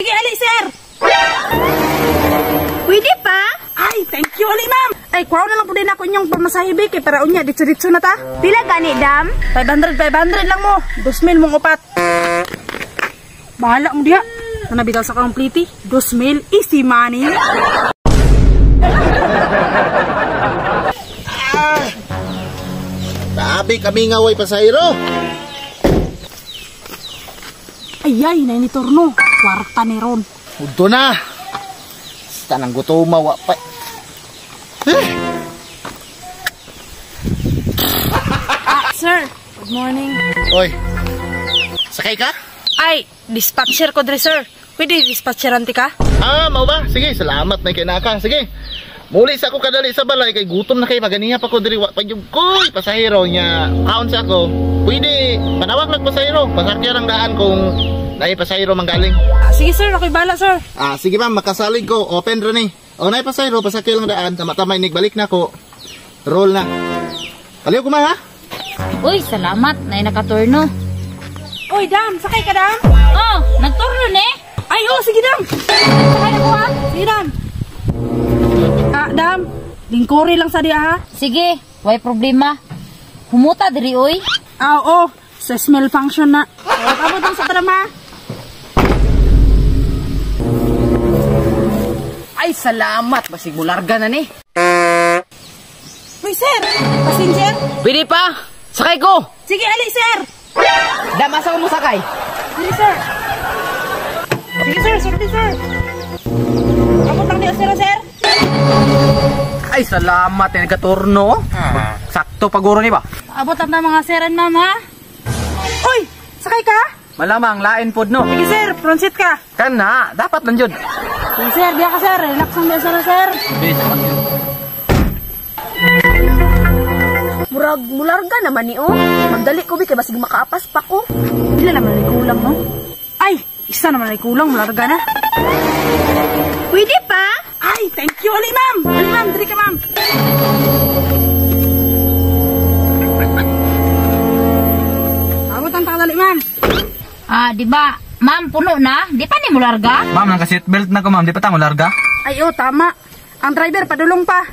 Sige, ali, sir. Pwede pa? Ay, thank you, ali, ma'am. Ay, kuha na lang po din ako inyong pamasahe, be, kay para unya, ditso-ditso na ta. Pila gani, dam? 500, 500 lang mo. 2,000 mong upat. Bahala mo diha. Nanabital sa complete. 2,000, easy money. Tabi kami nga way pasahero. Ay, ay, ni turno. Kwarta ni Ron. Udto na. Basta nang gutom wa pa. Eh! Ah, sir. Good morning. Oy. Sakay ka? Ay, dispatcher ko dre, sir. Pwede dispatcheran ti ka? Ah, mao ba? Sige, salamat na kinaka. Sige. Muli sa ako kadali sa balay kay gutom na kay maganiha pa ko diri wa pa jud koy pasahero nya. Kaon sa ako. Pwede panawag lang pasahero. Pasakyan ang daan kung naay pasahero manggaling. Ah, sige sir, ako'y bala sir. Ah, sige ma'am, makasalig ko. Open ra ni. O naay pasahero, pasakyan lang daan. Tama-tama inig balik na ko. Roll na. Paliw ko ma ha? Uy, salamat. Nay nakaturno. Uy, dam, sakay ka dam? Oh, nagturno ni. Ay, oh, sige dam. Sakay ako ha. Sige dam. Ah, dam, lingkuri lang sa diya ha. Sige, way problema. Humuta diri oy. Ah, oo, sa smell function na. Abot lang sa tram ha. Ay, salamat. Basig mularga na ni. Uy, sir, passenger. Pwede pa. Sakay ko. Sige, ali sir. Dam, asa ko mo sakay? Sige, sir. Sige, sir, sorry, sir. Abot lang diya, sir, sir. Ay, salamat. Eh, nagkaturno. Sakto paguro ni ba? Abot lang na mga sir and ma'am, ha? Uy, sakay ka? Malamang, lain pod no. Sige, sir, front seat ka. Kana, dapat lang yun. Sige, sir, diya ka, sir. Relax lang diya, sir, sir. Murag, mularga naman ni, oh. Magdali ko, bi, kay basig makaapas pa ko. Pila naman ay kulang, no? Ay, isa naman ay kulang, mularga na. Pwede pa? Ay, thank you, ali, ma'am. Ali, ma'am, diri ka, ma'am. Abot ang takadali, ma'am. Ah, di ba? Ma'am, puno na. Di pa ni mularga? Ma'am, naka-seatbelt na ko, ma'am. Di pa ta mularga? Ay, oh, tama. Ang driver, padulong pa.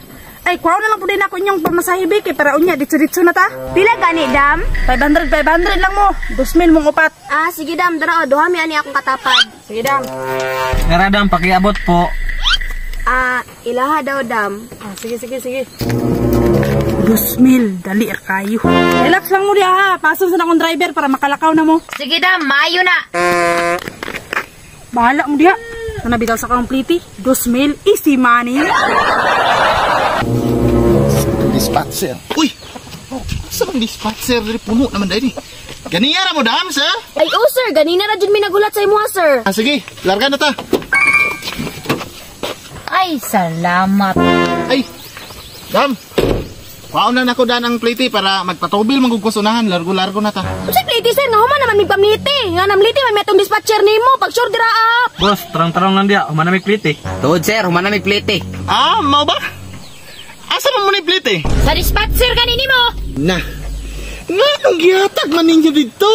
Ay, kuha na lang po din ako inyong pamasahe, be, kay para unya, ditso-ditso na ta. Pila gani, dam? 500, 500 lang mo. 2,000 mong upat. Ah, sige, dam. Dara, oh, duha mi ani akong katapad. Sige, dam. Nga dam, pakiabot po. Ah, ilaha daw, dam. Ah, sige, sige, sige. 2,000, dali er kayo. Relax lang mo diya ha. Paso sa akong driver para makalakaw na mo. Sige, dam. Maayo na. Bahala mo diya. Nanabital sa complete. 2,000, easy money. Dispatcher. Uy! Oh, sa bang dispatcher? Diri puno naman dahil eh. Ganiya ra mo dam, sir? Ay, oh, sir. Ganina ra jud mi nagulat sa imuha, sir. Ah, sige. Larga na ta. Ay, salamat. Ay, dam. Kwaon na nako dan ang plate para magpatubil manggugkusunahan. Largo-largo na ta. Unsay plate, sir? Nga human naman migpamlite. Nga namlite man may atong dispatcher nimo. Pag sure dira up. Boss, tarong-tarong lang diya. Human na may plate. Tuod, sir. Human na may plate. Ah, mao ba? Asa man mo ni plate? Sa dispatcher gani nimo. Na. Nganong gihatag man ninyo dito?